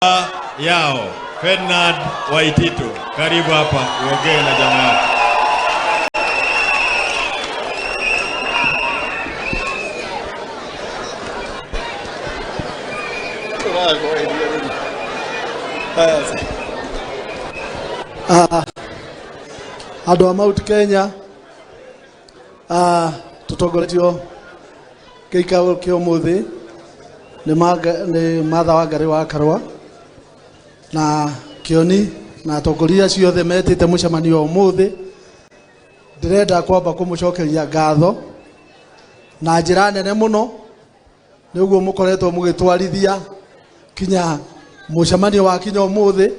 Yao Ferdinand Waititu, karibu hapa uongee na jamaa yako. Andũ a Mount Kenya, tũtongoretio gĩikaro kĩa ũmũthĩ nĩ Martha Wangari wa Karua na Kĩoni na atongoria acio othe metĩte mũcemanio wa ũmũthĩ. Ndĩrenda kwamba kũmũcokeria ngatho na njĩra nene mũno nĩ ũguo mũkoretwo mũgĩtwarithia kinya mũcemanio wa kinya ũmũthĩ,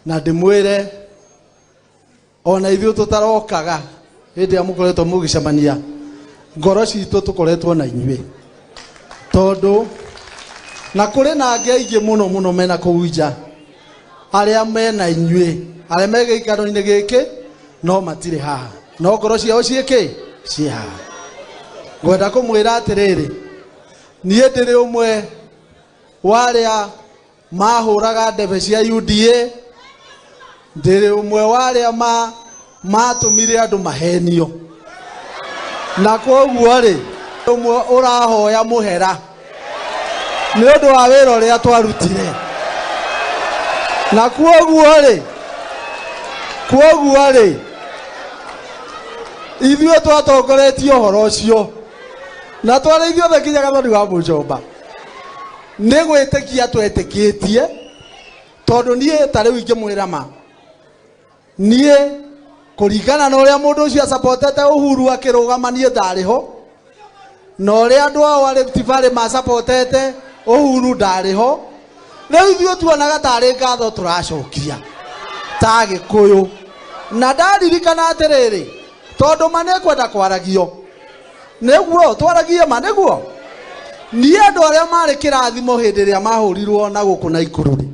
na ndĩmwĩre ona ithuĩ tũtarokaga hĩndĩ ĩrĩa mũkoretwo mũgĩcemania, ngoro citũ tũkoretwo na inyuĩ, tondũ na kũrĩ na angĩ aingĩ mũno mũno mena kũu nja arĩa mena inyuĩ, arĩa me gĩikaro-inĩ gĩkĩ no matirĩ haha, no ngoro ciao ciĩkĩ ciĩ haha. Ngwenda kũmwĩra atĩrĩrĩ, niĩ ndĩrĩ ũmwe wa arĩa mahũraga ndebe cia UDA, ndĩrĩ ũmwe wa arĩa matũmire andũ mahenio, na koguo rĩ, ũmwe ũrahoya mũhera nĩ ũndũ wa wĩra ũrĩa twarutire, na koguo rĩ, ithuĩ twatongoretie ũhoro ũcio na twarĩ ithuothe nginya Gathoni wa Mũcomba nĩ gwĩtĩkia twetĩkĩtie, tondũ niĩ ta rĩu ingĩmwĩra ma, niĩ kũringana na ũrĩa mũndũ ũcio acapotete Uhuru akĩrũgama, niĩ ndarĩ ho, na ũrĩa andũ ao a Rift Valley macapotete Uhuru ndarĩ ho. Rĩu ithuĩ tuonaga tarĩ ngatho tũracokia ta Gĩkũyũ, na ndaririkana atĩrĩrĩ, tondũ ma nĩkwenda kwaragio, nĩguo twaragie ma, nĩguo niĩ andũ arĩa marĩ kĩrathimo hĩndĩ ĩrĩa mahũrirwo na gũkũ na Ikuru rĩ,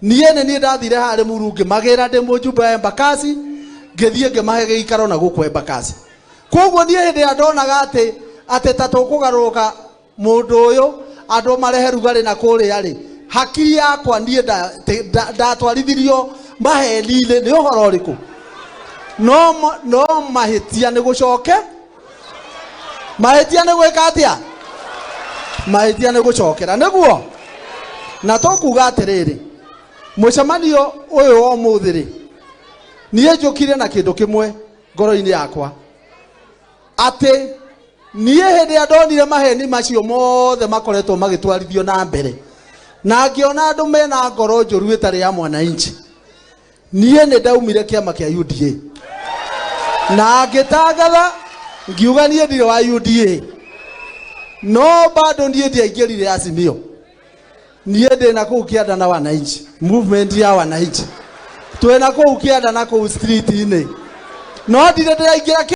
niĩ nĩ niĩ ndathire harĩ Muru ngĩmagĩra ndĩ mũjumbe wa Embakasi, ngĩthiĩ ngĩmahe gĩikaro na gũkũ Embakasi. Koguo niĩ hĩndĩ ĩrĩa ndonaga atĩ ta tũkũgarũrũka mũndũ ũyũ andũ marehe rugarĩ na kũrĩa rĩ, hakiri yakwa niĩ ndatwarithirio maheni-inĩ nĩ ũhoro ũrĩkũ? No mahĩtia nĩ gũcoke, mahĩtia nĩ gwĩka atĩa? Mahĩtia nĩ gũcokera, nĩguo. Na tũkuga atĩrĩrĩ, mũcemanio ũyũ wa ũmũthĩ rĩ, niĩ njũkire na kĩndũ kĩmwe ngoro-inĩ yakwa, atĩ niĩ hĩndĩ ĩrĩa ndonire maheni macio mothe makoretwo magĩtwarithio na mbere, na ngĩona andũ mena ngoro njũru ĩtarĩ ya mwananchi, niĩ nĩ ndaumire kĩama kĩa UDA na ngĩtangatha ngiuga niĩ ndirĩ wa UDA, no bado niĩ ndiaingĩrire Azimio. Niĩ ndĩ na kũu kĩanda na wananchi, movement ya wananchi, twĩ na kũu kĩanda na kũu street-inĩ, no ndirĩ ndĩraingĩra.